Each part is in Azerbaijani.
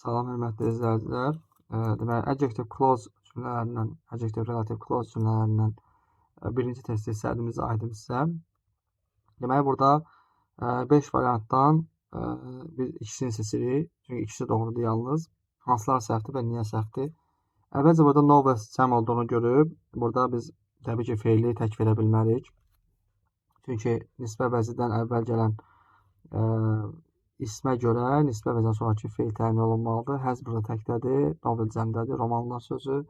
Salam hörmətli izləyicilər. Deməli, adjective clause cümlələrindən, adjective relative clause cümlələrindən birinci test hissədimiz aydın sizə. Deməli, burada 5 variantdan biz ikisini seçirik. Çünki ikisi doğrudur yalnız. Hansılar səhvdir və niyə səhvdir? Əvvəlcə burada novels cəm olduğunu görüb. Burada biz təbii ki, feili tək verə bilmərik. Çünki nisbə vəzidən əvvəl gələn ismə görə nisbə vəzidən sonrakı feil təyin olunmalıdır. Has burada təkdədir, novel cəmdədir, romanlar sözü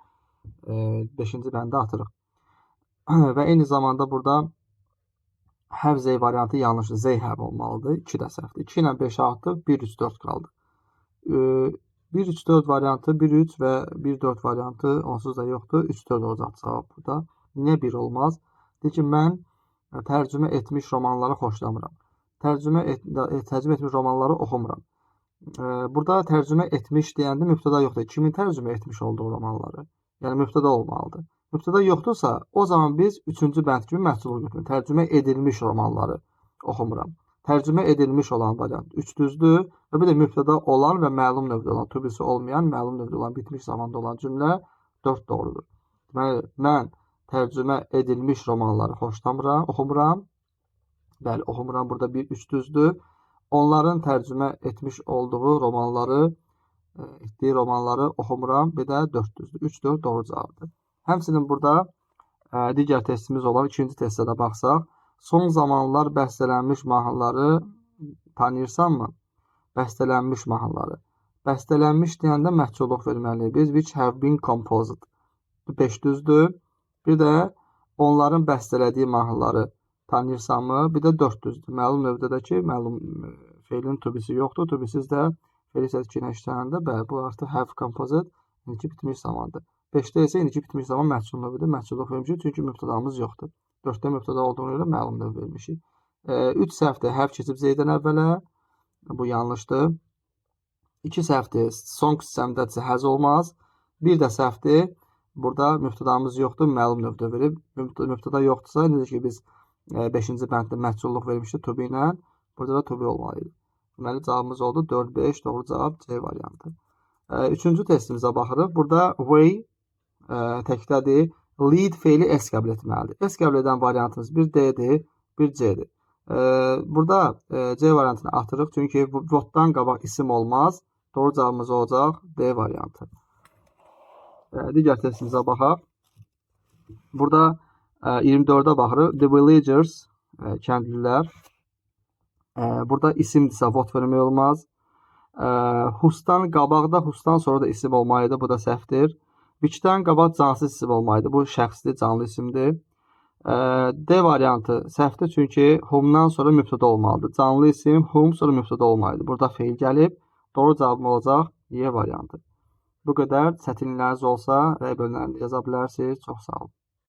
5-ci bəndə atırıq. Və eyni zamanda burada have they variantı yanlışdır. They have olmalıdır. 2 də səhvdir. 2 ilə 5 artdı, 1, 3, 4 qaldı. 1, 3, 4 variantı, 1, 3 və 1, 4 variantı onsuz da yoxdur. 3, 4 olacaq cavab burada. Niyə 1 olmaz? Deyir ki, mən tərcümə etmiş romanları xoşlamıram. Tərcümə etmiş romanları oxumuram. Burada tərcümə etmiş deyəndə mübtəda yoxdur. Kimin tərcümə etmiş olduğu romanları? Yəni mübtəda olmalıdır. Mübtəda yoxdursa, o zaman biz üçüncü bənd kimi məhsul götürürük. Tərcümə edilmiş romanları oxumuram. Tərcümə edilmiş olan variant 3 düzdür və bir də mübtəda olan və məlum növdə olan, to be-si olmayan, məlum növdə olan, bitmiş zamanda olan cümlə 4 doğrudur. Deməli, mən tərcümə edilmiş romanları xoşlamıram, oxumuram. Bəli, oxumuram. Burada 1 3 düzdür. Onların tərcümə etmiş olduğu romanları, etdiyi romanları oxumuram. Bir də 4 düzdür. 3 4 doğru cavabdır. Həmçinin burada digər testimiz olan ikinci testə də baxsaq, son zamanlar bəstələnmiş mahnıları tanıyırsanmı? Bəstələnmiş mahnıları. Bəstələnmiş deyəndə məhculluq verməliyik. Biz which have been composed. Bu 5 düzdür. Bir də onların bəstələdiyi mahnıları tanıyırsanmı? Bir də 4 düzdür. Məlum növdə də ki, məlum feilin to be-si yoxdur. To be-siz də feil hissəsi ilə işlənəndə, bəli, bu artıq have composed indiki bitmiş zamandır. 5-də isə indiki bitmiş zaman məhcul növüdür. Məhculluq vermişik, çünki mübtədamız yoxdur. 4-də mübtəda olduğuna görə məlum növ vermişik. 3 səhvdir. Have keçib they-dən əvvələ. Bu yanlışdır. 2 səhvdir. Songs cəmdədirsə has olmaz. Bir də səhvdir. Burada mübtədamız yoxdur. Məlum növdə verib. Mübtəda yoxdursa, necə ki biz 5-ci bənddə məhculluq vermişdik to be ilə. Burada da to be olmalı idi. Deməli, cavabımız oldu 4-5. Doğru cavab C variantı. Üçüncü testimizə baxırıq. Burada way təkdədir. Lead feili S qəbul etməlidir. S qəbul edən variantımız bir D-dir, bir C-dir. Burada C variantını atırıq. Çünki what-dan qabaq isim olmaz. Doğru cavabımız olacaq D variantı. Digər testimizə baxaq. Burada 24-ə baxırıq. The villagers, kəndlilər. Burada isimdirsə what vermək olmaz. Whose-dan qabaqda, whose-dan sonra da isim olmalıdır. Bu da səhvdir. Which-dən qabaq cansız isim olmalıdır. Bu şəxsdir, canlı isimdir. D variantı səhvdir, çünki whom-dan sonra mübtəda olmalıdır. Canlı isim whom sonra mübtəda olmalıdır. Burada feil gəlib. Doğru cavabım olacaq Y variantı. Bu qədər. Çətinlikləriniz olsa rəy bölümlərində yaza bilərsiniz. Çox sağ olun.